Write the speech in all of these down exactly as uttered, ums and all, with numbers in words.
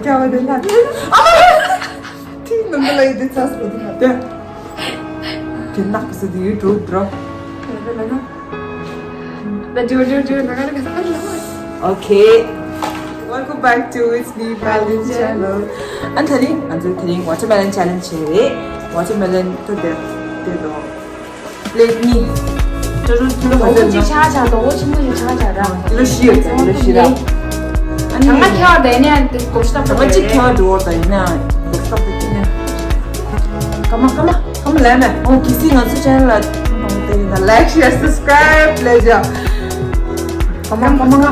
ཡ་བ་དེ་ན། ཨ་མ། ཐིག་ནང་ལ་ཡི་དེ་ཚ་སོ་དེ་ན་དེ། དེ་ནག་སོ་དེ་ཡུ་ཊུབ་འགྲོ། ད་ཇོ་ཇོ་ཇོ་ན་ག་ན་ག་ས་ཨ་ལ། Okay. Welcome back to It's Me Palin channel. ཨ་ད་རིང་ང་ཚོ་དེ་རིང་watermelon challenge བྱས་རེད། Watermelon ཏུ་དེ་དེ་དོ། ལེགས་ཉིད། ཏུ་རུ་ཏུ་རུ་ཧོ་ཅི་ཆ་ཆ་དོ་ཧོ་ཆི་མོ་ཆ་ཆ་ར། ཏུ་རུ་ཤི་ཡོད་ཏུ་རུ་ཤི་ར། ཨ་ནི་ང་ཁྱེད་བདེ་ནས་དེ་གོ་ཤ་ཏ་ང་ཅི་ཁྱེད་འགྲོ་བ་ད་ཡིན་ན་གོ་ཤ་ཏ་ཏི་ནས། ཀ་མ་ཀ་མ་ཀ་མ་ལས་ནས་ཨོ་གི་སི་ང་ཚོ་ཆེ་ནལ་ལ་ཏང་ཏེ་ཡིན་ན་like share subscribe ལས་བྱ། ཀ་མ་ཀ་མ་ང་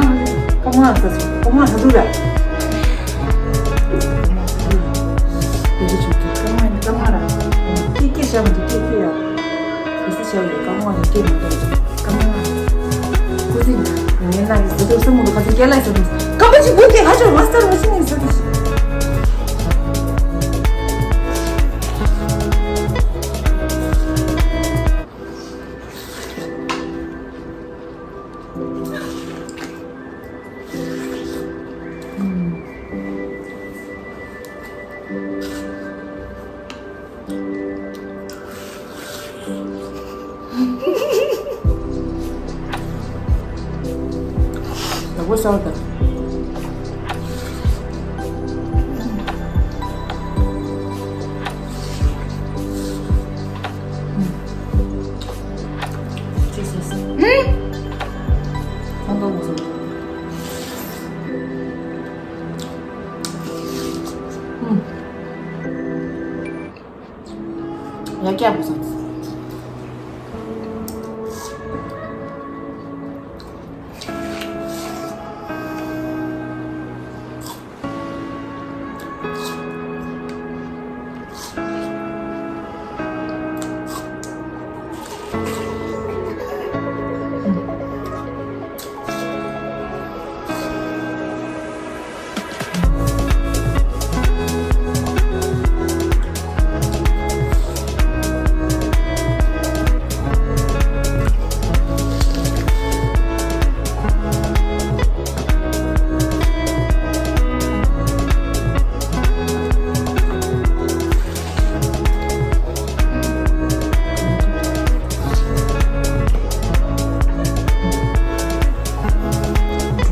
ཀ་མ་ང་ས་ཀ་མ་ང་ས་དུ་ར། དེ་ཆུ་ཀ་མ་ཀ་མ་ར། ཀི་ཀི་ཤ་མ་དུ་ཀི་ཀི་ཡ། ཀི་སི་ཤ་ཡ་ཀ་མ་ང་ཀི་མ་དུ་ཀ་མ་ང་། ཀུ་ཟི་ངེ་ན་ཡི་ཟ་དུ་ས་མ་དུ་ཁ་ཚི་ཀེ་ལ་ཡི་ཟ་དུ་ཀ་མ་ཅི་བུ་ཀི་ཧ་ཅོ་མ་སྟར་མ་ཤི་ནི་ཟ་དུ་ཤི། ཡག་པོ་ཤོར་ད། ཅི་ཟེར་སོང་། ཨ་འདོད་མ་སོང་། ཡ་ཀྱག་མ་སོང་།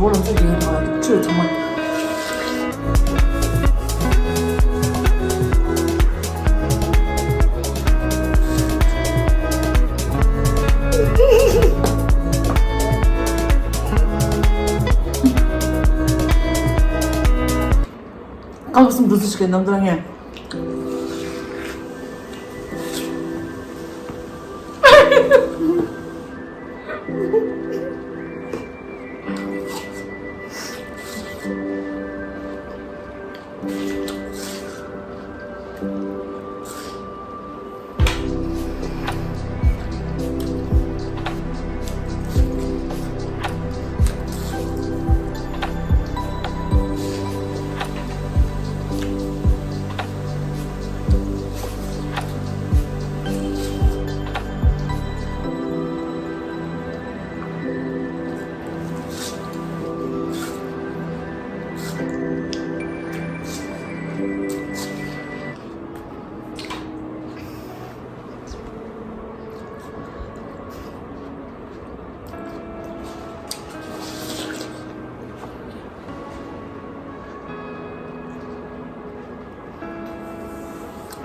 འགྲོ་ལ་ཚོ་རྒྱལ་ཡོད་པ་ཆོས་ཚང་མ། ཨ་ལོ་སུམ་འགྲོ་ཚུལ་ཞིག་གི་ནམ་དུ་ལ་ངས།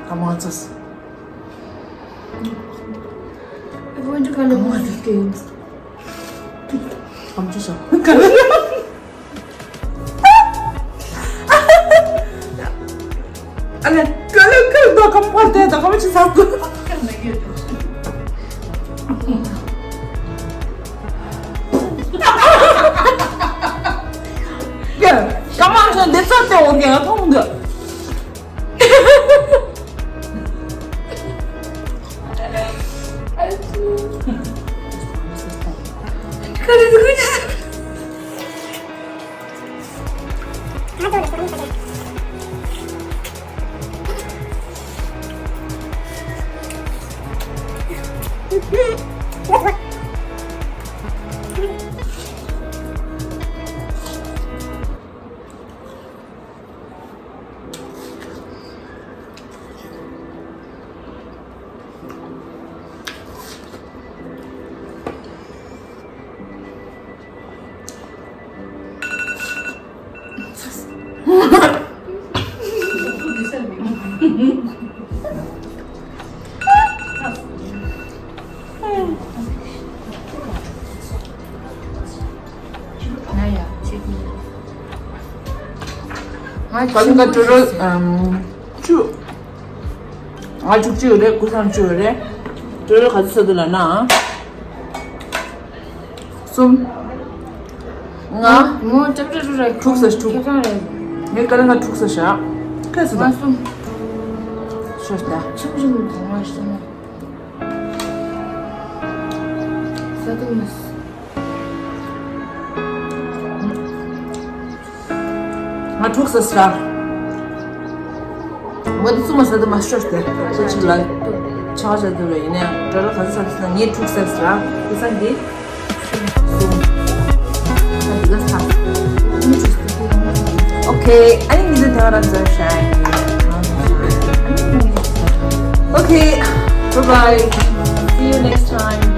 ཀ་མ་ཚ་སི། I want to color my skin. ཨམ་ཅོ་ཤ། ཨ་ལེ། ཀ་ལེ་ཀ་ལེ་ད་ཀམ་པར་ཏེ་ད་ཀམ་ཅི་ས་ཀུ། ཀ་མ་ཅོ་འདི་ཚོ་ཏེ་འོ་གེ་ང་མཐོང་འདི། ང་ཡ་ཆེ། ང་ཀ་ལི་ཀ་ཀྲོ་རོ་ཨམ་བཅུ། ང་བཅུ་གཅིག་ཡོད་རེད། ཀུ་སང་བཅུ་ཡོད་རེད། ཀྲོ་རོ་ག་ཚོད་ཟ་འདུག་ལབ་ན། གསུམ། ལྔ། ངོ་ཅབ་ཅབ་ཅབ་རེད། དྲུག་ཟ། དྲུག་ཁྱེད་རང་རེད། ངས་ཀ་ལི་ཀ་དྲུག་ཟ་བཞག་ཁ་སི་ང་གསུམ། ཤོ་ད། ཆུང་ཆུང་དང་ང་གསུམ། ཟ་འདུག་མ་སོང་། ང་དྲུག་ཟ་ཟ། ང་འདི་གསུམ་མ་ཟ་དུ་མ་ཤོར་ཏེ། ཁོ་ཅིག་ལ་ཆ་བཞག་དུ་རེ་ཡིན་ནའང་ཀྲོ་རོ་ག་ཚོད་ཟ་དུ་ན་ངས་དྲུག་ཟ་ཟ། ཁོ་ས་འདི་གསུམ། ཨ་འདི་ག་ཟ། ཨོ་ཁེ། ཨ་ནི་འདི་དེ་བ་རང་ཟ་ཤ་ཡིན། Okay, bye bye. See you next time.